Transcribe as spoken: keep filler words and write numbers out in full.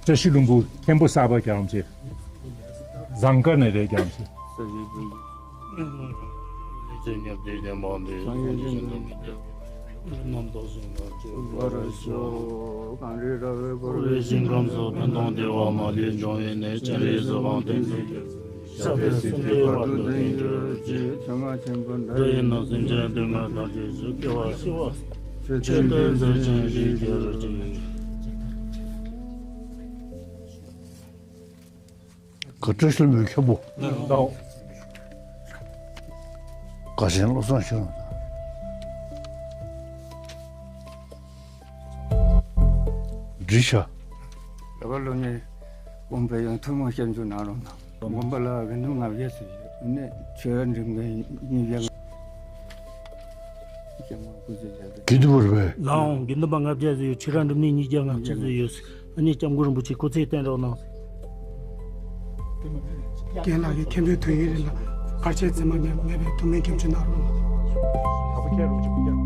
བཀྲ་ཤིས་ལྷུན་པོ་མཁན་པོ་གསར་པ་རྒྱལ་བ་རིན་པོ་ཆེ། ཟངས་དཀར་ནས་རེད་རྒྱལ་བ་རིན་པོ་ཆེ། ཞིང་ཁམས་སུ་ཕན་དང་བདེ་བ་མ་ལུས་འབྱུང་བའི་གནས། སྤྱན་རས་གཟིགས་དབང་བསྟན་འཛིན་གྱི། ཞབས་པད་སྲིད་མཐའི་བར་དུ་བརྟན་གྱུར་ཅིག། འདི་ཡིས་ནི་སེམས་ཅན་སྡུག་བསྔལ་ཐམས་ཅད་ཞི། སྐྱེ་བ་ཤི་བ་ཆད་པའི་ཚུལ་ཅན་ཞིག་གྱུར་ཅིག། ག་བཀྲ་ཤིས་ལྷུན་པོའི་མཁན་པོ། ལགས། དགའ་ཆེན་བློ་བཟང་ཤེས་རབ་དང་། འགྲིག་ཤག། རྒྱལ་བ་སློབ་གཉེར་དགོངས་པའི་ཡང་ཐུན་མོང་སྐྱབས་འཇུག་གནང་རོགས་གནང་། དགོན་པ་ལ་དགེ་འདུན་ལྔ་བརྒྱ་ཙམ་ཡོད། ཨ་ནི་ཆོས་ར་འབྲིང་གི་ཉིས་བརྒྱ། དགེ་འདུན་པ་རེད་པས། ལའང་དགེ་འདུན་པ་ལྔ་བརྒྱ་ཙམ་ཡོད། ཆོས་ར་འབྲིང་གི་ཉིས་བརྒྱ་ལྔ་བཅུ་ཙམ་ཡོད། ཨ་ནི་སྐྱབས་མགོན་རིན་པོ་ཆེ་སྐུ་ཚེ་བརྟན་རོགས་གནང་། རྒན་ལགས་ཀྱིས་མཁན་པོའི་དོན་ཡོད་རིགས་ལ་བར་ཆད་མཚན་མ་མེད་མེད་པའི་ཐུགས་སྨོན་སྐྱབས་འཇུག་གནང་རོགས་གནང་།